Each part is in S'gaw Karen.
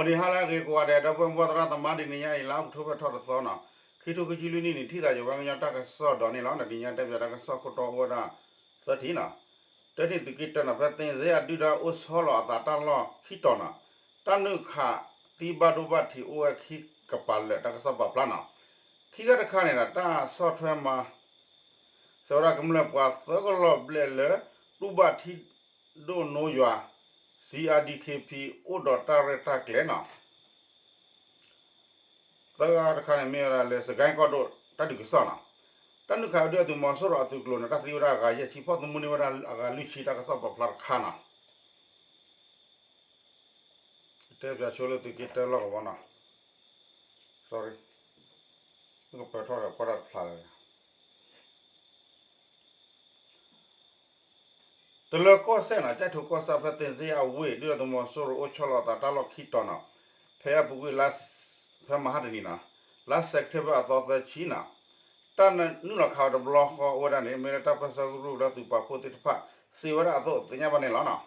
အီၤဒံးဟါလၢအဂ့ၤကိးဂၤဒဲး ဒီပုၢ်ဝဲၢ်သရၣ်သမါ တနံၤညါအံၤ လါအီးကထိဘၢၣ်ထီၣ်တသီနီၤ, ခံထိခံဆံလွံၢ်နံၣ်န့ၣ် ထံၣ်သးယဝဲကညီတၢ်ကစီၣ်ဒီးန့ၣ်လီၤ. တနံၤညါတဲပၠးတၢ်ကစီၣ်ခိၣ်တီအိၣ်ဝဲဒၣ်သၢထံၣ်နီၤ. တထံၣ်သုးက့တၢနီၤ ဖဲသ့ၣ်စ့အဒုၣ်ဒါအိၣ်ဆီလီၤအသးတၢ်လီၢ်ခံတီၤနီၤ, တၢ်နုာ်ခးသံဘၣ်ဒိဘၣ်ထံးအိၣ်ဝဲခံကပၤလၢာ် တၢ်ကစီၣ်ပာ်ဖျါနီၤ. ခံခါတခါန့ၣ်ဒီး တၢ်ဆီၣ်ထွဲမၤ စၢၤဝဲဒၣ်ကမျၢၢ်ပှၤသၢကလီၢ်ဘျဲၣ်လၢ တူၢ်ဘၣ်ထံဒိၣ်နိယွၤ CRDKP အိၣ်ဒီးတၢ်ရဲၣ်တၢ်ကျဲၤနီၤ. သၢခါတခါန့ၣ်မ့ၢ်ဝဲဒၣ်လၢ စကဲကီၢ်ဒိၣ်တၢ်ဒုးကစီၣ်နီၤ, တၢ်နုာ်ခးဝဲဒုၣ်ဒါသုးမီၤစိရိၤအသုးကျိၤန့ၣ် တၢ်သံဝဲဒၣ်အဂၤယဲၢ်ဆံ ဖီၣ်သမူန့ၢ်ဝဲဒၣ်အဂၤလွံၢ်ဆံ တၢ်ကစီၣ်ပာ်ဖျါတခါနီၤ. တဲပၠးဆိလၢသုးက့တၢလီၢ်ကဝီၤနီၤ, sorry, ကပၢၤထီၣ်ဒီးကွၢ်တၢ်တဖျါလၢ တလၢကီၢ်စဲၣ်နီၤ, ကၠဲၣ်ထိးကီၢ်ဆၣ်ဖဲသ့ၣ်စ့အဝ့ၢ် ဒုၣ်ဒါသုးမီၤစိရိၤအိၣ်ဆီလီၤအသးတၢ်လီၢ်ခံတီၤနီၤ, ဖဲအပူၤကွံာ် ဖဲမဟါတနံၤနီၤ, လါစဲးပထ့ဘၢၣ်အသီသၢဆံနီၤ, တၢ်နုာ်လီၤခးဝဲတဘျီဃီအိၣ်ဝဲဒၣ်န့ၣ် မ့ၢ်လၢတၢ်ပၢဆှၢကရူၢ်ကရၢသုးပာ်ဖှိၣ်သ့ၣ်တဖၣ် စံးဝဲဒၣ်အသိးသ့ၣ်ညါဘၣ်န့ၣ်လီၤနီၤ.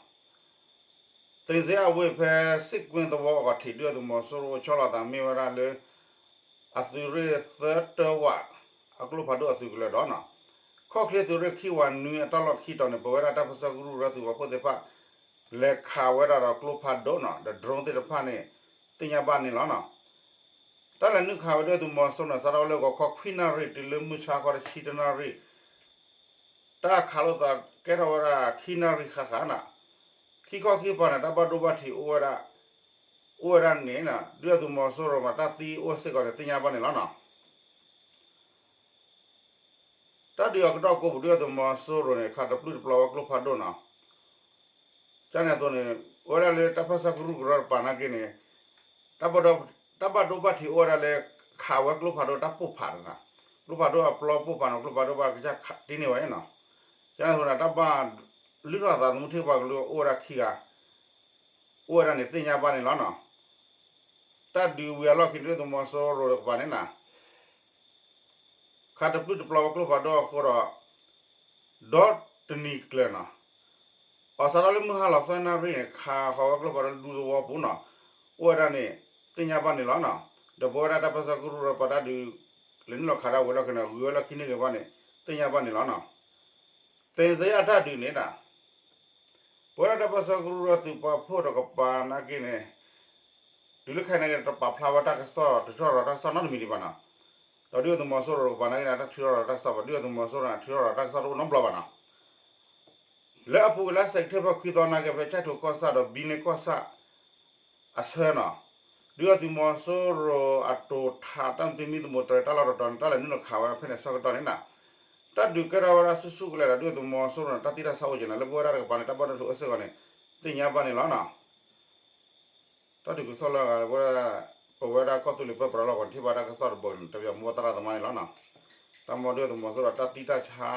သ့ၣ်စ့အဝ့ၢ်ဖဲစ့ၣ်ကွ့သဝီအဂီၢ်ထံး ဒုၣ်ဒါသုးမီၤစိရိၤအိၣ်ဆီလီၤအသးမ့ၢ်ဝဲဒၣ်လၢ အသုးရ့ၣ်သၢတၢဝး အကျိဖးဒိၣ်အသုးကလၢၤဒီးနီၤ, ခီၣ်ချ့သုးရ့ၣ်ခံဝးနွံအတၢ်လီၢ်ခံတီၤန့ၣ် ပဝဲဒၣ်တၢ်ပၢဆှၢကရူၢ်ကရၢသုးပာ်ဖှိၣ်သ့ၣ်တဖၣ် လဲၤခးဝဲဒၣ်ဒီးကျိဖးဒိၣ်နီၤ ဒီး drone သ့ၣ်တဖၣ်န့ၣ် သ့ၣ်ညါဘၣ်န့ၣ်လီၤနီၤ. တၢ်လဲၤနုာ်ခးဝဲဒၣ်သုးမီၤစိရိၤန့ၣ် စးထီၣ်ဝဲလၢဂီၤခီခွံနၣ်ရံၣ် တုၤလၢမုၢ်ဆါခီတဆံတနၣ်ရံၣ် တၢ်ခးလိာ်သးကဲထီၣ်ဝဲဒၣ်ခံနၣ်ရံၣ်ဃၣ်ဃၣ်နီၤ, ခံခီခံပၤန့ၣ် တၢ်ဘၣ်ဒိဘၣ်ထံးအိၣ်ဝဲဒၣ်, အိၣ်ဝဲဒၣ်န့ၣ်နီၤ ဒုၣ်ဒါသုးမီၤစိရိၤမး တၢ်သံအိၣ်စ့ၢ်ကီးန့ၣ် သ့ၣ်ညါဘၣ်န့ၣ်လီၤနီၤ. တၢ်ဒုးအကတီၢ်ကိးပူၤ ဒုၣ်ဒါသုးမီၤစိရိၤန့ၣ် ခးတပျုၢ်တပျီၤဝဲကျိဖးဒိၣ်နီၤ. ကန့ၣ်အသိးန့ၣ် အိၣ်ဝဲဒၣ်လၢတၢ်ပၢဆှၢကရူၢ်ကရၢတပၤနာ်က့န့ၣ် တၢ်ဘၣ်ဒိဘၣ်ထံးအိၣ်ဝဲဒၣ်လၢ ခးဝဲကျိဖးဒိၣ်တၢ်ပိၢ်ဖးနီၤ, ကျိဖးဒိၣ်အပျီပိၢ်ဖးနီၤ ကျိဖးဒိၣ်ဘၣ်ကစၢ်ခးတ့ၢ်န့ၢ်ဝဲနီၤ. ကန့ၣ်အသိးန့ၣ် တၢ်ဘၣ်လုၢ်ထီၣ်အသးသမူထံၣ်ပှၤကလုာ်အိၣ်ဝဲဒၣ်ခံဂၤ အိၣ်ဝဲဒၣ်န့ၣ်သ့ၣ်ညါဘၣ်န့ၣ်လီၤနီၤ. တၢ်ဒုးဝံၤအလီၢ်ခံ ဒုၣ်ဒါသုးမီၤစိရိၤတကပၤန့ၣ်နီၤ ခးတပျုၢ်တပျီၤဝဲကျိဖးဒိၣ်အဃိဒီး ဒီတနံၤကျၢၤနီၤ, အစးထီၣ်လၢမုၢ်ဟါလီၤသၢနၣ်ရံၣ်န့ၣ် ခးဃီၤဝဲကျိဖးဒိၣ်ဒူသဝီပူၤနီၤ, အိၣ်ဝဲဒၣ်န့ၣ် သ့ၣ်ညါဘၣ်န့ၣ်လီၤနီၤ. ဒီးပဝဲဒၣ်တၢ်ပၢဆှၢကရူၢ်ကရၢပၤတၢ်ဒုး လဲၤနုာ်လီၤခးဒၣ်ဝံၤလီၢ်ခံန့ၣ် ဂုၤဝဲလၢခံန့ၣ်ဂ့ၤဘၣ်န့ၣ် သ့ၣ်ညါဘၣ်န့ၣ်လီၤနီၤ. သ့ၣ်စ့အတၢ်ဒုးန့ၣ်နီၤ ပဝဲဒၣ်တၢ်ပၢဆှၢကရူၢ်ကရၢသုးပာ်ဖှိၣ်တကပၤနာ်က့န့ၣ် တုၤလၢခဲအံၤန့ၣ် တပာ်ဖျါဝဲတၢ်ကစီၣ် တထုးထီၣ်ဒီးတၢ်ကစီၣ်နီတမံၤဒံးဘၣ်နီၤ. ဒီးဒုၣ်ဒါသုးမီၤစိရိၤတကပၤနာ်က့န့ၣ် တၢ်ထုးထီၣ်ဒီးတၢ်ကစီၣ်ဘၣ် ဒုၣ်ဒါသုးမီၤစိရိၤန့ၣ် ထုးထီၣ်ဒီးတၢ်ကစီၣ်တအိၣ်နီတဘျီဘၣ်နီၤ. လၢအပူၤကွံာ်လါစဲးပထ့ဘၢၣ်ခွံသီနာ်က့ ဖဲကၠဲၣ်ထိးကီၢ်ဆၣ်ဒီးဘံန့ၣ်ကီၢ်ဆၣ် အဆၢနီၤ, ဒုၣ်ဒါသုးမီၤစိရိၤအတိာ်ထး တၢ်သမံသမိးတြဲၤတၢ်လီၢ်တတီၤန့ၣ် တၢ်လဲၤနုာ်လီၤခးဝဲဖဲန့ၣ်ဆၢကတီၢ်န့ၣ်နီၤ, တၢ်ဒုးကဲထီၣ်ဝဲဒၣ်ဆူၣ်ဆူၣ်ကလဲာ်ဒီး ဒုၣ်ဒါသုးမီၤစိရိၤန့ၣ် တၢ်သံတၢ်ဆါအိၣ်က့ၤနီၤ လၢပဝဲဒၣ်တကပၤန့ၣ် တၢ်ဘၣ်ဒိဘၣ်ထံးအိၣ်စ့ၢ်ကီးန့ၣ် သ့ၣ်ညါဘၣ်န့ၣ်လီၤနီၤ. တၢ်ဒုးကစီၣ်လၢအဂၤ ပဝဲဒၣ် ပဝဲဒၣ်ကီၢ်သူလ့ၤပၢပြးလီၢ်ကဝီၤန့ၣ် ထံၣ်ဘၣ်တၢ်ကစီၣ်တဘိန့ၣ် တၢ်ပၠးမူဘၣ်သရၣ်သမါန့ၣ်လီၤနီၤ. တၢ်မ့ၢ်ဒုၣ်ဒါသုးမီၤစိရိၤတၢ်သံတၢ်ဆါ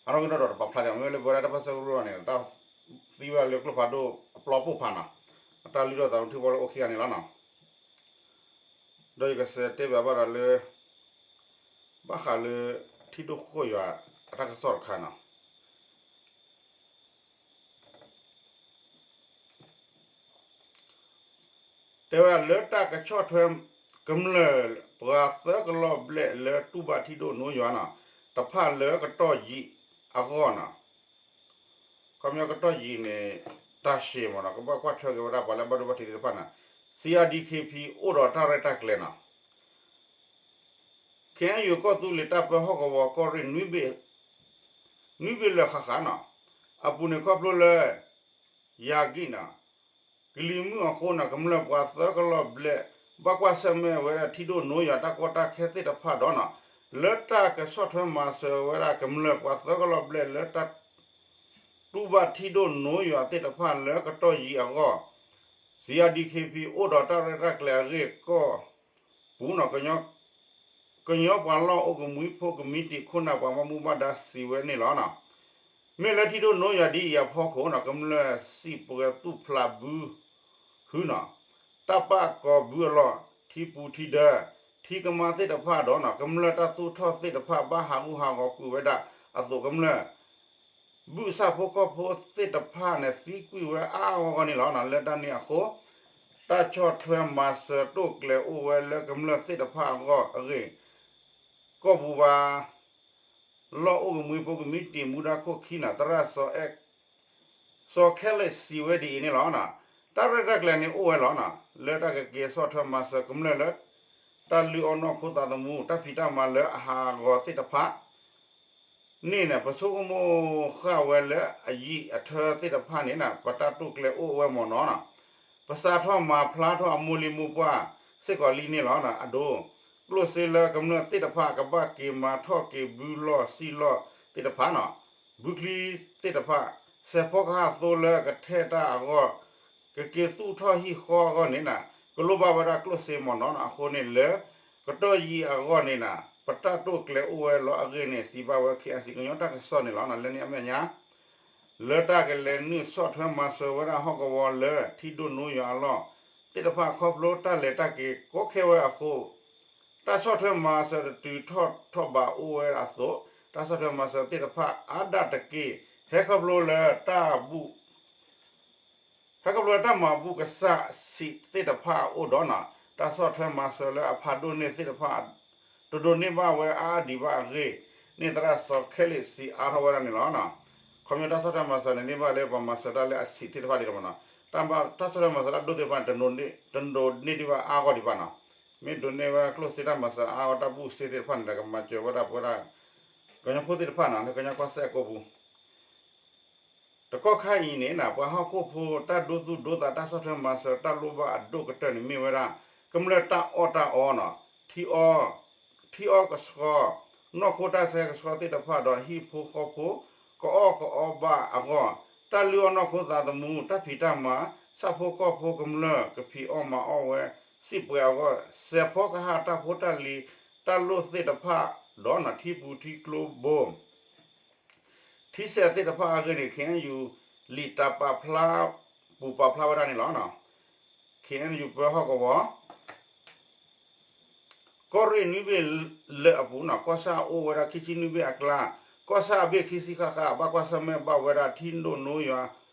အနီၢ်ကီၢ်ဒီးတပာ်ဖျါဒံး မ့ၢ်လၢပဝဲဒၣ်တၢ်ပၢဆှၢကရူၢ်န့ၣ် တၢ်သံဝဲဒၣ်လၢကျိဖးဒိၣ်အပျီပိၢ်ဖးနီၤ, အတၢ်လုၢ်ထီၣ်သးသမူထံၣ်ဝဲလၢအိၣ်ခံဂၤန့ၣ်လီၤနီၤ. ဒီးယကစးတဲဘၣ်ဘၣ်ဒီးလၢ ဘၣ်ဃးလၢ ထံဒိၣ်ဃိၣ်ယွၤအတၢ်ကစီၣ်တခါနီၤ. တဲဝဲဒၣ်လၢတၢ်ကဆီၣ်ထွဲ ကမျၢၢ်ပှၤသၢကလီၢ်ဘျဲၣ်လၢတူၢ်ဘၣ်ထံဒိၣ်နိယွၤနီၤ, တဖၣ်လၢကတီၢ်ယံာ်အဂီၢ်နီၤ, ခီပညီကတီၢ်ယံာ်န့ၣ် တၢ်ရှဲမးနီၤ, ကဘၣ်ကွၢ်ထွဲက့ၤဝဲဒၣ်ပှၤလၢဘၣ်ဒိဘၣ်ထံးသ့ၣ်တဖၣ်နီၤ, CRDKP အိၣ်ဒီးတၢ်ရဲၣ်တၢ်ကျဲၤနီၤ. ခ့ၣ်အဲၣ်ယူၣ်ကီၢ်သူလ့ၤတၢ်ပၢဟီၣ်ကဝီၤကီၢ်ရ့ၣ် နွံဘ့ၣ်လၢာ်ဃၣ်ဃၣ်နီၤ, အပူၤန့ၣ်ခီဖျိလၢ ယၤကံၣ်နီၤ, ကလံၤမုၢ်အဃိနီၤ ကမျၢၢ်ပှၤသၢကလီၢ်ဘျဲၣ် ဘၣ်ကွၢ်ဆၢၣ်မဲာ်ဝဲဒၣ်ထံဒိၣ်နိယွၤတၢ်ကီတၢ်ခဲသ့ၣ်တဖၣ်ဒီးနီၤ, လၢတၢ်ကဆီၣ်ထွဲမၤစၢၤဝဲဒၣ်ကမျၢၢ်ပှၤသၢကလီၢ်ဘျဲၣ်လၢတၢ် တူၢ်ဘၣ်ထံဒိၣ်နိယွၤသ့ၣ်တဖၣ်လၢကတီၢ်ယံာ်အဂီၢ် CRDKP အိၣ်ဒီးတၢ်ရဲၣ်တၢ်ကျဲၤအဂ့ၢ်ကီၢ်ပူၤနီၤ, ကညီပှၤလီၢ်အိၣ်ကမှံဖိကမံးတံာ်ခိၣ်နၢ်ပှၤဘၣ်မူဘၣ်ဒါစံးဝဲန့ၣ်လီၤ. မ့ၢ်လၢထံဒိၣ်နိယွၤဒ်အံၤအဖီခိၣ်နီၤ ကမျၢၢ်စံၣ်ပှဲၤသူၣ်ဖျးဘုဟုနီၤ, တၢ်ပာ်ကီၤဘုအလီၢ် ထံပူၤထံဒၢ ထံကမါသ့ၣ်တဖၣ်ဒီးနီၤ ကမျၢၢ်တၢ်သူၣ်ထီၣ်သ့ၣ်တဖၣ်ဘၣ်ဟးဂူာ်ဟးဂီၤကွံာ်ဝဲဒၣ်အသိး ကမျၢၢ် ဘုၣ်ဆၣ်ဖိကီၢ်ဖိသ့ၣ်တဖၣ်န့ၣ် သံကွံာ်ဝဲအါအါဂီၢ်ဂီၢ်န့ၣ်လီၤ. လၢတၢ်န့ၣ်အဃိ တၢ်ဆီၣ်ထွဲမၤစၢၤတိာ်ကျဲၤအိၣ်ဝဲလၢကမျၢၢ်သ့ၣ်တဖၣ်အဂီၢ်အဂ့ၢ် ကီၢ်ပူၤဘၣ် လီၢ်အိၣ်ကမှံဖိကမံးတံာ် မူဒါခိၣ်ခံန့ၣ် သရၣ် စီၤခဲလ့းစံးဝဲဒ်အံၤန့ၣ်လီၤ. တၢ်ရဲၣ်တၢ်ကျဲၤန့ၣ်အိၣ်ဝဲလီၤ. လၢတၢ်ကက့ၤဆီၣ်ထွဲမၤစၢၤကမျၢၢ်လၢ တၢ်လုၢ်အီၣ်နီၢ်ခိသးသမူ တၢ်ဖံးတၢ်မၤလၢအဟးဂီၤသ့ၣ်တဖၣ် န့ၣ်န့ၣ် ပဆိကမိၣ်ဃာ်ဝဲလၢအယံာ်အထၢသ့ၣ်တဖၣ်န့ၣ် ပတၢ်တိာ်ကျဲၤအိၣ်ဝဲမ့ၢ်နီၤ. ပစးထီၣ်မၤဖျါထီၣ်အမိၢ်လံၤမိၢ်ပှၢ်စ့ၢ်ကီးလံန့ၣ်လီၤ. အဒိ ကျိၣ်စ့လၢကမျၢၢ်သ့ၣ်တဖၣ် ကဘၣ်က့ၤမၤထီၣ်က့ၤဘုလီၢ်စံၣ်လီၢ်သ့ၣ်တဖၣ်န့ၣ် ဘုချံသ့ၣ်တဖၣ် စဲးဖီကဟၣ်သိလၢကထဲၣ်တၢ်အဂီၢ် ကက့ၤသူၣ်ထီၣ်ဟံၣ်ဃီအဂီၢ်န့ၣ် ကလိၣ်ဘၣ်ဝဲဒၣ်ကျိၣ်စ့မ့ၢ်နီၤ. အဃိန့ၣ်လၢ ကတီၢ်ယံာ်အဂီၢ်န့ၣ် ပတၢ်တိာ်ကျဲၤအိၣ်ဝဲလီၤအဂ့ၢ်န့ၣ် စံးဘၣ်ဝဲ ခ့အစံး ကညီတၢ်ကစီၣ်န့ၣ်လီၤ. လၢန့ၣ်အမဲာ်ညါ လၢတၢ်ကလဲၤနုာ်ဆီၣ်ထွဲမၤစၢၤဝဲဒၣ်ဟီၣ်ကဝီၤလၢ ထံဒိၣ်နိယွၤအလီၢ်သ့ၣ်တဖၣ်ခီဖျိတၢ်လဲၤတၢ်က့ၤကီခဲဝဲအဃိ တၢ်ဆီၣ်ထွဲမၤစၢၤတတုၤထီၣ်ထီၣ်ဘးအိၣ်ဝဲအသိး တၢ်ဆီၣ်ထွဲမၤစၢၤသ့ၣ်တဖၣ်အါဒၣ်တက့ၢ် ဟဲခီဖျိလၢတၢ် ဟဲခီဖျိလၢတၢ်မၤဘူၣ်ကစၢ်ဆံးသ့ၣ်တဖၣ်အအိၣ်ဒီးန့ၣ် တၢ်ဆီၣ်ထွဲမၤစၢၤလၢအဖးဒိၣ်န့ၢ်သ့ၣ်တဖၣ် တဒိးန့ၢ်ဘၣ်ဝဲအါအါဒံးဘၣ်အဂ့ၢ်န့ၣ် သရၣ်စီၤခဲလ့းစံးအါထီၣ်ဝဲဒၣ်န့ၣ်လီၤ. ခီဖျိတၢ်ဆီၣ်ထွဲမၤစၢၤန့ၣ် န့ၢ်ဘၣ်လၢပှၤမၤစၢၤတၢ်လၢအဆံးသ့ၣ်တဖၣ်ဒ်န့ၣ်မ့ၢ်နီၤ. တၢ်ဆီၣ်ထွဲမၤစၢၤတၢ်ဒိၣ်သ့ၣ်တဖၣ်န့ၣ် တဒိးန့ၢ်ဒံးဘၣ်အါဂီၢ်ဒံးဘၣ်နီၤ. မ့ၢ်ဒိးန့ၢ်ဝဲဒၣ်ကျိၣ်စ့တၢ်မၤစၢၤအါဂီၢ် တၢ်ဘူၣ်စ့သ့ၣ်တဖၣ်န့ၣ်ဒီး ကမၤစၢၤဝဲဒၣ်ပဝဲဒၣ် ကညီဖိသ့ၣ်တဖၣ်န့ၣ် လၢကညီကီၢ်စဲၣ်အကိပူၤ တကီၢ်ခါအံၤန့ၣ် ပှၤဟီၣ်ခိၣ်ဖိတၢ်ဒိသူၣ်ဒိသး တၢ်ဆီၣ်ထွဲမၤစၢၤတၢ်လိၣ်ဘၣ်အဒိၣ်ကတၢၢ်န့ၣ်မ့ၢ်ဝဲဒၣ် ကမျၢၢ်တၢ်အီၣ်တၢ်အီနီၤ, ထံအီကဆှီ, နီၢ်ခိတၢ်ဆဲးကဆှီသ့ၣ်တဖၣ်ဒီးဟံၣ်ဖိဃီဖိ ကအီၣ်ကအီဘၣ်အဂီၢ်, တၢ်လုၢ်အီၣ်နီၢ်ခိသးသမူ တၢ်ဖံးတၢ်မၤ ဆၣ်ဖိကီၢ်ဖိကမျၢၢ်ကဖံးအီၣ်မၤအီၣ်ဝဲ စံးပှဲၤအဂီၢ် စဲးဖီကဟၣ်တၢ်ဖိတၢ်လံၤ တၢ်လိၣ်သ့ၣ်တဖၣ်ဒီးနီၤ ထံပူၤထံကျိဘိ ထံဆဲးသ့ၣ်တဖၣ်အဂ့ၢ်န့ၣ် ခ့ၣ်အဲၣ်ယူၣ် လံာ်တၢ်ပာ်ဖျါ ပူၤပာ်ဖျါဝဲဒၣ်န့ၣ်လီၤ. ခ့ၣ်အဲၣ်ယူၣ်ပၢဟီၣ်ကဝီၤ ကီၢ်ရ့ၣ်နွံဘ့ၣ်လၢာ်အပူၤန့ၣ် ကီၢ်ဆၣ်အိၣ်ဝဲဒၣ်ခံဆံနွံဘ့ၣ်အကျါ, ကီၢ်ဆၣ်အဘ့ၣ်ခံဆံဃၣ်ဃၣ် ဘၣ်ကွၢ်ဆၢၣ်မဲာ်ဘၣ်ဝဲဒၣ်ထံဒိၣ်နိယွၤ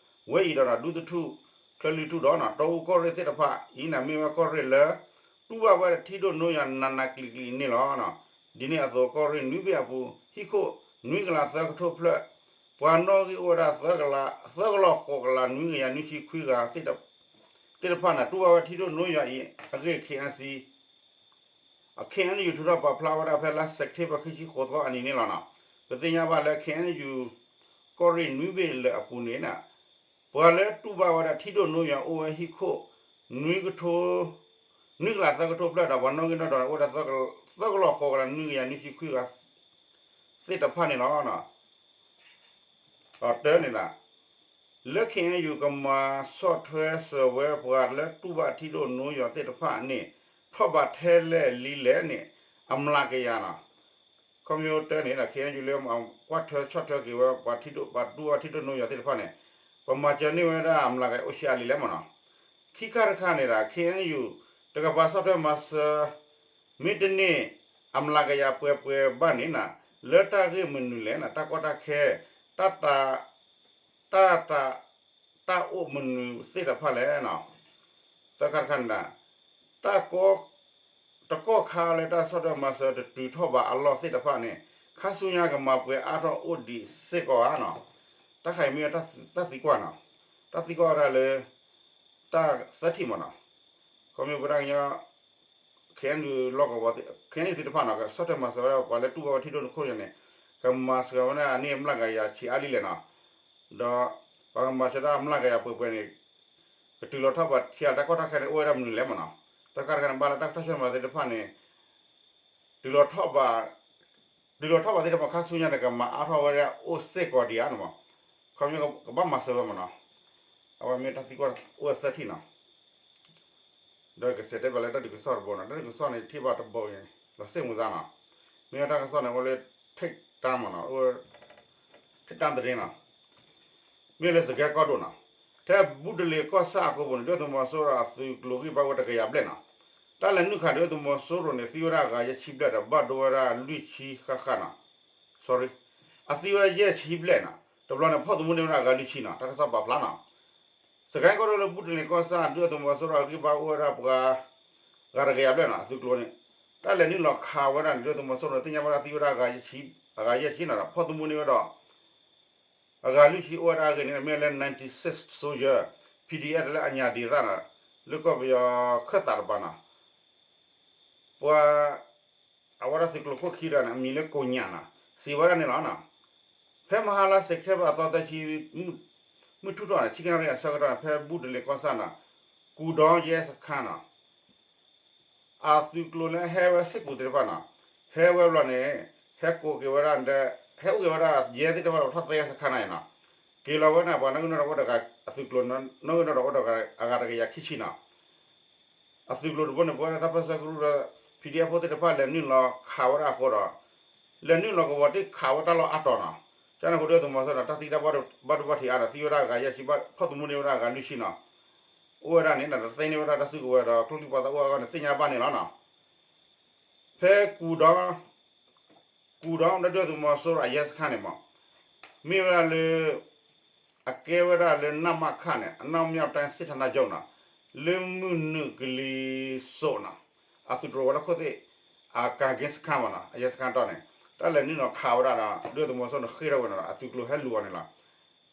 ဝဲအံၤဒီး ဒူသထူၣ် ချၢလွံၢ်ထူၣ်ဒီး တီအူကီၢ်ရ့ၣ်သ့ၣ်တဖၣ်အံၤန့ၣ် မ့ၢ်ဝဲကီၢ်ရ့ၣ်လၢ တူၢ်ဘၣ်ဝဲဒၣ်ထံဒိၣ်နိယွၤနးနးကျံးကျံးန့ၣ်လီၤ. ဒ်န့ၣ်အသိး ကီၢ်ရ့ၣ်နွံဘ့ၣ်အပူၤ ဟံၣ်ခိၣ်နွံကလးသၢကထိဖျၢၣ် ပှၤနီၣ်ဂံၢ်အိၣ်ဝဲဒၣ် သၢကလးဃိးကလးနွံကယၤနွံဆံခွံဂၤ သ့ၣ်တဖၣ်န့ၣ် တူၢ်ဘၣ်ဝဲထံဒိၣ်နိယွၤအံၤအဂ့ၢ် ခ့ၣ်အဲၣ်ယူၣ် ထုးထီၣ်ပာ်ဖျါဝဲဒၣ်ဖဲလါစဲးပထ့ဘၢၣ် ခံဆံဃိးသီအနံၤန့ၣ်လီၤ. ပသ့ၣ်ညါဘၣ်လၢ ခ့ၣ်အဲၣ်ယူၣ် ကီၢ်ရ့ၣ်နွံဘ့ၣ်လၢာ်အပူၤန့ၣ် ပှၤလၢတူၢ်ဘၣ်ဝဲဒၣ်ထံဒိၣ်နိယွၤအိၣ်ဝဲဟံၣ်ခိၣ် နွံကထိ နွံကလးသၢကထိဖျၢၣ်ဒီး ပှၤနီၣ်ဂံၢ်နီၣ်ဒွးအိၣ်ဝဲဒၣ် သၢကလးဃိးကလးနွံကယၤနွံဆံခွံဂၤ သ့ၣ်တဖၣ်န့ၣ်လီၤ. ဒီးတၢန့ၣ်ဒၣ် လၢ ခ့ၣ်အဲၣ်ယူၣ် ကမၤဆီၣ်ထွဲစၢၤဝဲပှၤလၢတူၢ်ဘၣ်ထံဒိၣ်နိယွၤသ့ၣ်တဖၣ်န့ၣ် ထီၣ်ဘးထဲလဲၣ်လံလဲၣ်န့ၣ် အမျးကယၤနီၤ. ခီဖျိတၢန့ၣ်ဒီး ခ့ၣ်အဲၣ်ယူၣ် လၢကွၢ်ထွဲဆီၣ်ထွဲက့ၤဝဲ ပှၤထံဒိၣ် ပှၤတူၢ်ဘၣ်ထံဒိၣ်နိယွၤသ့ၣ်တဖၣ်န့ၣ် ပမၤစၢၤန့ၢ်ဝဲဒၣ်အမျးကယၤအိၣ်ဆံးအါလံလဲၣ်မ့ၢ်နီၤ. ခံခါတခါန့ၣ်ဒီး ခ့ၣ်အဲၣ်ယူၣ် တကပၤဆီၣ်ထွဲမၤစၢၤ မ့ၢ်တန့ၢ် အမျးကယၤပှဲၤပှဲၤဘၣ်န့ၣ်နီၤ လၢတၢ်ဂ့ၢ်မနုၤလဲၣ်နီၤ တၢ်ကီတၢ်ခဲ တၢ် တၢ် တၢ် တၢ်အိၣ်မနုၤသ့ၣ်တဖၣ်လဲၣ်နီၤ. သၢခါတခါန့ၣ်ဒၣ် တၢ်ကီ တကီၢ်ခါလၢတၢ်ဆီၣ်ထွဲမၤစၢၤတတုၤထီၣ်ဘးအလီၢ်သ့ၣ်တဖၣ်န့ၣ် ခါဆူညါကမၤပှဲၤအါထီၣ်အိၣ်ဒံးစ့ၢ်ကီးဧါနီၤ. တၢ်ခါအံၤမ့ၢ်တၢ်သံကွၢ်နီၤ. တၢ်သံကွၢ်ဝဲဒၣ်လၢ တၢ်သၢထံၣ်မ့ၢ်နီၤ. ခီဖျိပဝဲဒၣ်ကညီ ခ့ၣ်အဲၣ်ယူၣ်လီၢ်ကဝီၤ ခ့ၣ်အဲၣ်ယူၣ်သ့ၣ်တဖၣ်နီၤ ကဆီၣ်ထွဲမၤစၢၤဝဲဒၣ်ပှၤလၢတူၢ်ဘၣ်ဝဲထံဒိၣ်နခိၣ်ယါန့ၣ် ကမၤစၢၤဝဲဒၣ်န့ၢ်အမျးကယၤဆံးအါလံလဲၣ်နီၤ. ဒီးပှၤကမၤစၢၤတၢ်အမျးကယၤပှဲၤပှဲၤန့ၣ် ကတုၤလီၤထီၣ်ဘးဆံးအါ တၢ်ကီတၢ်ခဲန့ၣ် အိၣ်ဝဲဒၣ်မနုၤလဲၣ်မ့ၢ်နီၤ. သၢခါတခါန့ၣ် ဘၣ်လၢတၢ်ကဆီၣ်ထွဲမၤစၢၤသ့ၣ်တဖၣ်န့ၣ် တုၤလီၤထီၣ်ဘး တုၤလီၤထီၣ်ဘးသ့ၣ်တဖၣ်ခါဆူညါန့ၣ် ကမၤအါထီၣ်ဝဲဒၣ်အိၣ်စ့ၢ်ကီးဒံးဧါန့ၣ်မ့ၢ် ခီဖျိကဘၣ်မၤစၢၤဝဲမ့ၢ်နီၤ. အဝဲမ့ၢ်တၢ်သံကွၢ်အိၣ်သၢထံၣ်နီၤ. ဒီးကစဲးတဲဘၣ်လၢတၢ်ဒုးကစီၣ်တဘိနီၤ. တၢ်ဒုးကစီၣ်န့ၣ် ထံၣ်ဘၣ်တဘိအံၤ လီၤစ့ၣ်မုာ်သးနီၤ. မ့ၢ်ဝဲတၢ်ကစီၣ်န့ၣ် အိၣ်လၢ ထိတ်တန့်မ့ၢ်နီၤ ထိတ်တန့်သတင်းနီၤ. မ့ၢ်လၢစကဲကီၢ်ဒိၣ်နီၤ. ထဲဘူးတလ့ၤကီၢ်ဆၣ်အကိပူၤန့ၣ် ဒုၣ်ဒါသုးမီၤစိရိၤအသုးကျိၤဂံၢ်ဘါဝဲတကယၤဘျဲၣ်နီၤ. တၢ်လဲၤနုာ်ခးဒုၣ်ဒါသုးမီၤစိရိၤန့ၣ် သံဝဲဒၣ်အဂၤယဲၢ်ဆံဘျဲၣ်ဒီး ဘၣ်ဒိဝဲဒၣ်လွံၢ်ဆံဃၣ်ဃၣ်နီၤ. sorry အသံဝဲယဲၢ်ဆံဘျဲၣ်နီၤ. တဘျီန့ၣ် ဖီၣ်သမူန့ၢ်ဝဲဒၣ်အဂၤလွံၢ်ဆံနီၤ. တၢ်ကစီၣ်ပာ်ဖျါနီၤ. စကဲကီၢ်ဒိၣ်လၢဘူၣ်တလ့ၤကီၢ်ဆၣ် ဒုၣ်ဒါသုးမီၤစိရိၤအဂံၢ်ဘါအိၣ်ဝဲဒၣ်ပှၤ ဂၤတကယၤဘျဲၣ်နီၤ အသုးကျိၤန့ၣ် တၢ်လဲၤနုာ်လီၤခးဝဲဒၣ်န့ၣ် ဒုၣ်ဒါသုးမီၤစိရိၤန့ၣ် သ့ၣ်ညါဘၣ်ဒၣ်သံဝဲဒၣ် အဂၤယဲၢ်ဆံနီၤဒီး ဖီၣ်သမူန့ၢ်ဝဲဒီး အဂၤလွံၢ်ဆံအိၣ်ဝဲဒၣ်အဂ့ၢ်န့ၣ် မ့ၢ်လၢ ninety-six soldier, P D F လၢအညၣ်ဒ့သၣ်နီၤ လၢကီၢ်ပယီၤခၢၣ်သးတပၤနီၤ ပှၤ အဝဲဒၣ်သုးကျိၤခိၣ်ခံဒီးန့ၣ် အမံၤလၢကိးညၣ်နီၤ စံးဝဲဒၣ်န့ၣ်လီၤ. ဖဲမဟါလါ September အသီသၢဆံ မုၢ်ထူၣ်ထီၣ်န့ၣ် ဆံခံနၣ်ရံၣ်အဆၢကတီၢ်န့ၣ် ဖဲဘူၣ်တလ့ၤကီၢ်ဆၣ်နီၤ ကူဒီရဲစခန်းနီၤ အသုးကျိၤလၢဟဲဝဲစ့ၢ်ကီးသ့ၣ်တဖၣ်နီၤ ဟဲဝဲဘျီန့ၣ် ဟဲကိးက့ၤဝဲဒၣ်ဒီး ဟဲအိၣ်က့ၤဝဲဒၣ်ယဲသ့ၣ်တဖၣ်ဒီးထီၣ်သဲစခန်းနီၤအံၤနီၤ က့ၤလီၤဝဲန့ၣ် ပှၤနီၣ်ဂံၢ်နီၣ်ဒွးအိၣ်ဒီး အသုးကျိၤနီၣ်ဂံၢ်နီၣ်ဒွးအိၣ်ဒီးအဂၤတကယၤခံဆံနီၤ အသုးကျိၤတဘိန့ၣ် ပဝဲဒၣ်တၢ်ပၢၢ်ဆၢကရူၢ်ဒီး P D F ဖိသ့ၣ်တဖၣ်လဲၤနုာ်လီၤခးဝဲဒၣ်အဃိဒီး လဲၤနုာ်လီၤကဝီၤတ့ၢ်ခးဝဲတၢ်လီၢ်အါတီၤနီၤ ကန့ၣ်အဃိဒုၣ်ဒါသုးမီၤစိရိၤန့ၣ် တၢ်သံတၢ်ဘၣ်ဒိဘၣ်ထံးအါဒီး သံဝဲဒၣ်အဂၤယဲၢ်ဆံ ဖီၣ်သမူန့ၢ်ဝဲဒၣ်အဂၤလွံၢ်ဆံနီၤ အိၣ်ဝဲဒၣ်န့ၣ် ဒီးသ့န့ၢ်ဝဲဒၣ်တၢ်စုကဝဲၤဒီး ကျိချံပှၤသးအိၣ်အဂီၢ်န့ၣ် သ့ၣ်ညါဘၣ်န့ၣ်လီၤနီၤ ဖဲကူဒီ ကူဒီ ဒုၣ်ဒါသုးမီၤစိရိၤအရဲစခန်းန့ၣ်မး မ့ၢ်ဝဲဒၣ်လၢ အကဲဝဲဒၣ်လၢ နမခ န့ၣ် အနောက်မြောက်တိုင်းစစ်ဌာနချုပ်နီၤ လၢမုၢ်နုာ်ကလံၤစိးနီၤ အသုးတြိၤဝဲၤလီၢ်ခိၣ်သ့ၣ် အကၤက့စခန်းမးနီၤ အရဲစခန်းတီၤန့ၣ် တၢ်လဲၤနုာ်လီၤခးဝဲဒၣ်ဒီး ဒုၣ်ဒါသုးမီၤစိရိၤန့ၣ် ဃ့ၢ်ထီၣ်ဝဲန့ၣ်ဒီး အသုးကျိၤဟဲလူၤအီၤန့ၣ်လီၤ ဒီ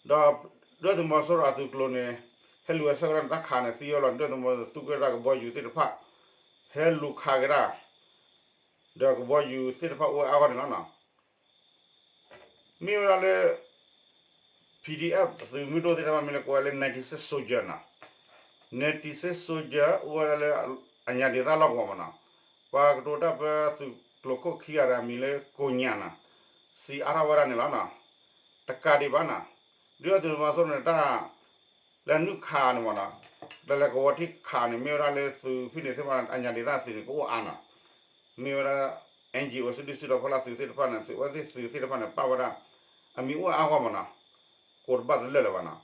းဒုၣ်ဒါသုးမီၤစိရိၤအသုးကျိၤန့ၣ် ဟဲလူၤဝဲဆၢကတီၢ်န့ၣ် တၢ်ခးန့ၣ် သံဝဲလီၤန့ၣ် ဒုၣ်ဒါသုးမီၤစိရိၤသူက့ၤဒၣ်ကဘီယူၤသ့ၣ်တဖၣ် ဟဲလူၤခးက့ၤဒၣ် ဒီးကဘီယူၤသ့ၣ်တဖၣ်အိၣ်ဝဲအါဂီၢ်န့ၣ်လီၤနီၤ မ့ၢ်ဝဲဒၣ်လၢ P D F သုးမုၢ်ဒိၣ်သ့ၣ်တဖၣ်မ့ၢ်လၢကိးဝဲလၢ ninety-six soldier နီၤ ninety-six soldier အိၣ်ဝဲဒၣ်လၢ အညၣ်ဒ့သၣ်လီၢ်ကဝီၤမးနီၤ ပှၤကတိၤတၢ်ပၢသုးကျိၤခိၣ်ခံဂၤဒီးအမံၤလၢကိးညၣ်နီၤ စံးအါထီၣ်ဝဲဒၣ်န့ၣ်လီၤနီၤ တကးဒံးဘၣ်နီၤ ဒုၣ်ဒါသုးမီၤစိရိၤန့ၣ်တၢ် လဲၤနုာ်ခးန့ၣ်မးနီၤ လဲၤလဲၤကဝီၤတ့ၢ်ခးန့ၣ် မ့ၢ်ဝဲဒၣ်လၢသုးဖဲန့ၣ်သ့ၣ်တဖၣ်န့ၣ် အညၣ်ဒ့သၣ်သုးန့ၣ် ကအိၣ်အါနီၤ မ့ၢ်ဝဲဒၣ် N G O စုဒုၣ်စုတီၤဖီလာ်သုးသ့ၣ်တဖၣ်န့ၣ် သုးဝဲသ့ၣ်သုးသ့ၣ်တဖၣ်န့ၣ် ပာ်ဝဲဒၣ် အမံၤအိၣ်အါဂီၢ်မးနီၤ ကိးတဘၣ်တလၢာ်လၢၤဘၣ်နီၤ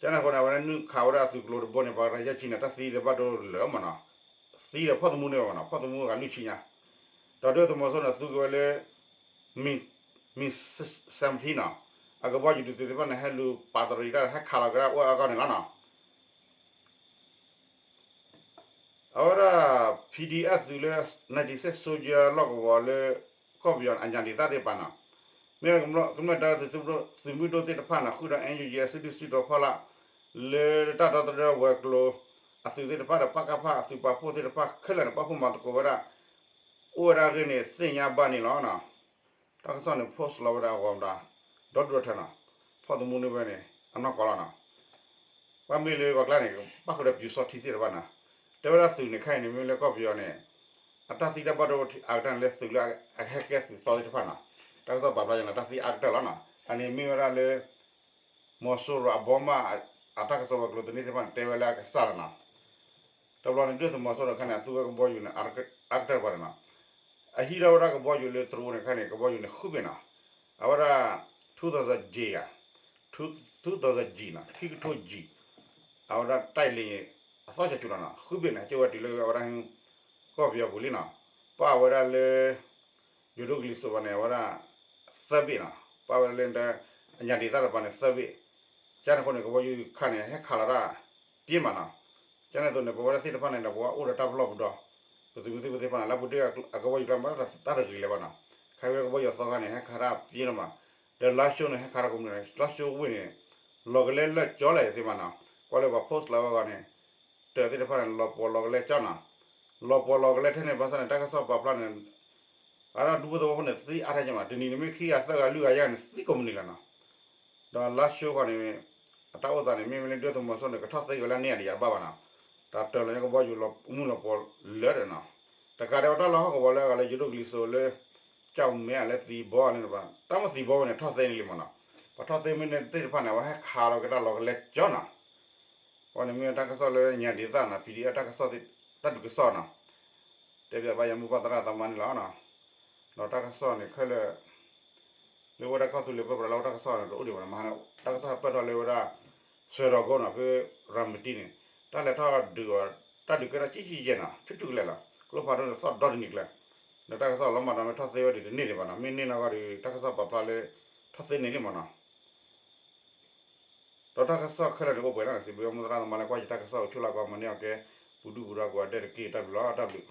ကန့ၣ်အဃိန့ၣ် အဝဲဒၣ်နုာ်ခးဝဲဒၣ်သုးကျိၤတဘိန့ၣ် ပှၤရၤယဲၢ်ဆံန့ၣ် တၢ်သံတဘၣ်ဒိလၢာ်မးနီၤ သံဒီးဖီၣ်သမူန့ၢ်ဘၣ်မးနီၤ ဖီၣ်သမူအဂၤလွံၢ်ဆံညါ ဒီးဒုၣ်ဒါသုးမီၤစိရိၤန့ၣ် သူက့ၤဝဲလၢ မံၤ မံၤ seventeenနီၤ အကဘီယူၤဒုးသုးသ့ၣ်တဖၣ်န့ၣ် ဟဲလူၤပာ်တရံးတၢ် ဟဲခးလီၤက့ၤဒၣ်အိၣ်အါဂီၢ်န့ၣ်လီၤနီၤ အဝဲဒၣ် P D F သုးလၢ ninety-six soldier လီၢ်ကဝီၤလၢ ကီၢ်ပယီၤအညၣ်ဒ့သၣ်သ့ၣ်တဖၣ်နီၤ မ့ၢ်ကမျၢၢ်တၢ်သုးမုၢ်ဒိၣ်သ့ၣ်တဖၣ်န့ၣ် ဃုာ်ဒီး N U G အစုဒုၣ်စုတီၤဖီလာ် လၢတၢ်ဒီသဒၢဝဲၤကျိၤ အသုးသ့ၣ်တဖၣ်ဒီး ပကဖ အသုးပာ်ဖှိၣ်သ့ၣ်တဖၣ်ခဲလၢာ်န့ၣ် ပာ်ဖှိၣ်မၤသကိးဝဲဒၣ် အိၣ်ဝဲဒၣ်အဂ့ၢ်န့ၣ် သ့ၣ်ညါဘၣ်န့ၣ်လီၤနီၤ တၢ်ကစီၣ်န့ၣ် post လီၤဝဲဒၣ်အဂီၢ်မတၤ ဒီဒူၣ်ထၢနီၤ ဖီၣ်သမူန့ၢ်ဝဲန့ၣ် အနီၢ်ကီၢ်လီၤနီၤ ဘၣ်မ့ၢ်လၢပှၤကျါန့ၣ် ဘၣ်ဃုာ်ဒီးပျူစောထီးသ့ၣ်တဖၣ်နီၤ တဲဝဲဒၣ်သုးန့ၣ်ခဲအံၤန့ၣ် မ့ၢ်လၢကီၢ်ပယီၤန့ၣ် အတၢ်သံတၢ်ဘၣ်ဒိအကတၢၢ်န့ၣ်လၢသုးလၢအဟဲကဲသုးသီသ့ၣ်တဖၣ်နီၤ တၢ်ကစီၣ်ပာ်ဖျါယၤန့ၣ် တၢ်သံအါကတၢၢ်လီၤနီၤ အန့ၣ်မ့ၢ်ဝဲဒၣ်လၢ မီၤစိရိၤအဘီမး အတၢ်ကစီၣ်ဝဲၤကျိၤသန့သ့ၣ်တဖၣ်န့ၣ် တဲဝဲလၢအကစၢ်လီၤနီၤ တဘျီန့ၣ် ဒုၣ်ဒါသုးမီၤစိရိၤတခါန့ၣ် အသူဝဲကဘီယူၤန့ၣ် အါကတၢၢ်တပှၤန့ၣ်နီၤ အဟံးထီၣ်ဝဲဒၣ်ကဘီယူၤလၢတရူးန့ၣ်ခါန့ၣ် ကဘီယူၤန့ၣ်ဃုဘ့ၣ်နီၤ အဝဲဒၣ် two thousand J ဧါ two thousand J နီၤ ခံကထိ J အဝဲဒၣ် တိုက်လေယာဉ် အသီၣ်ကၠီၤစူၤလီၤနီၤ ဃုဘ့ၣ်န့ၣ် ကၠိဝဲတုၤလၢအဝဲဒၣ် ကီၢ်ပယီၤပူၤလံနီၤ ပာ်ဝဲဒၣ်လၢ ယိၤဒိၣ်ကလံၤစိးဘၣ်န့ၣ် အဝဲဒၣ် သၢဘ့ၣ်နီၤ ပာ်ဝဲဒၣ်လၢ အညၣ်ဒ့သၣ်တပၤန့ၣ် သၢဘ့ၣ် ကန့ၣ်အဃိန့ၣ် ကဘီယူၤခါန့ၣ် ဟဲခးလီၤတၢ် ပြင်းမးနီၤ ကန့ၣ်အသိးန့ၣ် ပဝဲဒၣ်သ့ၣ်တဖၣ်န့ၣ်ဒီး ပဝဲအိၣ်ဒီးတၢ်ပလီၢ်ပဒီ ပသုးမုၢ်သံၣ်ဘိသ့ၣ်တဖၣ်န့ၣ် လၢပူၤတ့ၢ်အကဘီယူၤကျါမး တၢ်တဂ့ၤလၢၤဘၣ်နီၤ ခါဝဲကဘီယူၤသီခါန့ၣ် ဟဲခးတၢ်ပြင်းလီၤမး ဒီးလါၡိန့ၣ် ဟဲခးတၢ်ကမူၣ်န့ၣ် လါၡိဝ့ၢ်န့ၣ် လီၤကလဲလၢာ်ကၠီလၢာ်သ့ၣ်မးနီၤ ကွၢ်လၢပှၤ post လီၤဝဲအဂီၢ်န့ၣ် တၢၢ်သ့ၣ်တဖၣ်န့ၣ် လီၤပှီၢ်လီၤကလဲကၠီနီၤ လီၤပှီၢ်လီၤကလဲထဲန့ၣ် ဘၣ်ဆၣ်န့ၣ် တၢ်ကစီၣ်ပာ်ဖျါန့ၣ် အဒၣ်ဒူဖိသဝီဖိန့ၣ် သံအါထဲကမး တနံၤန့ၣ်မ့ၢ်ခံဂၤသၢဂၤ လွံၢ်ဂၤယဲၢ်ဂၤန့ၣ် သံကိးမုၢ်နံၤလီၤနီၤ ဒီးလါၡိဃီန့ၣ် အတၢ်အိၣ်သးန့ၣ် မ့မ့ၢ်လၢဒုၣ်ဒါသုးမီၤစိရိၤန့ၣ် ကထီၣ်သ့က့ၤဝဲလၢန့ၢ်အဒံးယၤတဘၣ်ဘၣ်နီၤ တၢ်တၢၢ်လီၤညါကဘီယူၤလီၤမုၢ်လီၤပှီၢ်လၢာ်ဒီးနီၤ တကးဒံးဝဲတၢ်လီၢ်ဟီၣ်ကဝီၤလၢအဂၤလၢယိၤဒိၣ်ကလံၤစိးလၢ ကၠီၣ်မဲလၢသံဘီန့ၣ်တပၤ တၢ်မ့ၢ်သံဘီဝဲန့ၣ် ထီၣ်သ့န့ၣ်လံမးနီၤ ပှၤထီၣ်သ့မ့ၢ်န့ၣ်သ့ၣ်တဖၣ်န့ၣ် အဝဲဟဲခးလီၤက့ၤတၢ်လီၤကလဲကၠီနီၤ အဝဲန့ၣ်မ့ၢ်တၢ်ကစီၣ်လၢညၣ်ဒ့သၣ်နီၤ P D F တၢ်ကစီၣ် တၢ်ဒုးကစီၣ်နီၤ တဲပၠးဘၣ်ယၤမိၢ်ပၢ်သရၣ်သမါန့ၣ်လီၤနီၤ ဒီးတၢ်ကစီၣ်န့ၣ်ခဲလၢာ် လၢဝဲဒၣ်ကီၢ်သူလ့ၤပၢပြးလၢတၢ်ကစီၣ်န့ၣ် တအိၣ်ဒံးဘၣ်နီၤ မဟါန့ၣ် တၢ်ကစီၣ်ဟဲပၢၢ်ထီၣ်လၢဝဲဒၣ် စွဲးဒီးကိးနီၤ ဖဲရၤမတံန့ၣ် တၢ်လဲၤထီၣ်ဒုးအီၤ တၢ်ဒုးကဲထီၣ်ကံကံကဲနီၤ ဆူၣ်ဆူၣ်ကလဲာ်လီၤ ကျိဖးဒိၣ်န့ၣ်သီၣ်ဒီတနံၤကျဲ ဒီးတၢ်ကစီၣ်လီၤမးဒီးမ့ၢ်ထီၣ်သ့ဝဲဒံးတန့ၢ်ဒံးဘၣ်နီၤ မ့ၢ်န့ၢ်နီၢ်ဂီၢ်ဒီး တၢ်ကစီၣ်ပာ်ဖျါလၢ ထီၣ်သ့န့ၣ်လံမးနီၤ ဒီးတၢ်ကစီၣ်ခဲလၢာ်န့ၣ်အိၣ်ပှဲၤလီၤန့ၣ် စံးဘျုးမိၢ်သရၣ်သမါလၢကွၢ်ယတၢ်ကစီၣ်အိၣ်ဆူၣ်လၢကီၢ်မၤန့ၢ်အီၤကဲ ပူၤဒုၣ်ပူၤဒါကိးဂၤဒဲးတက့ၢ် တၢ်ဘျုးလီၤ တၢ်ဘျုး